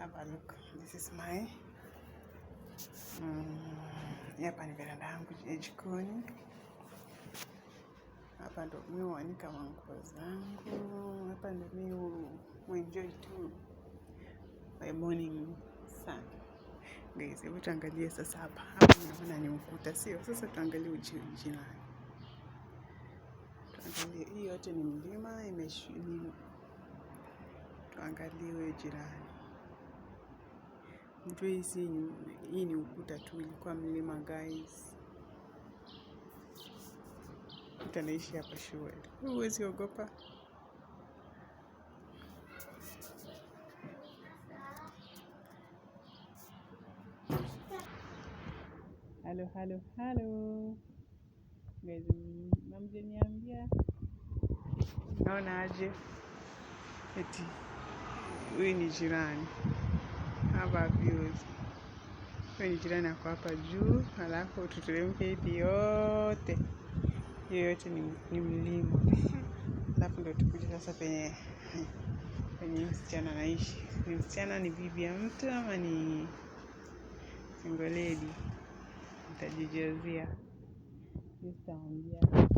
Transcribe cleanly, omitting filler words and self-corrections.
Have a look. This is my hapa ni veranda yangu ya jikoni. Hapa ndo mi huanika manguo zangu. Hapa ndo mi huenjoy tu my morning sun. Guys, hebu tuangalie sasa hapa. Hapa unaona ni ukuta, sio? Sasa tuangalie jirani. Tuangalie hii yote ni mlima ni tuangalie huyo jirani. Mjue hii ni ukuta tu, ilikuwa mlima, guys. Mtu anaishi hapa shule. Huwezi ogopa. Halo, halo, halo. Guys, hamjaniambia naona aje? Eti huyu ni jirani hapa, views. Huyu ni jirani ako hapa juu, alafu tuteremke hivi yote, hiyo yote ni mlima, alafu ndo tukuje sasa penye msichana anaishi. Ni msichana, ni bibi ya mtu ama ni single lady? Mtajijazia, sitaongea.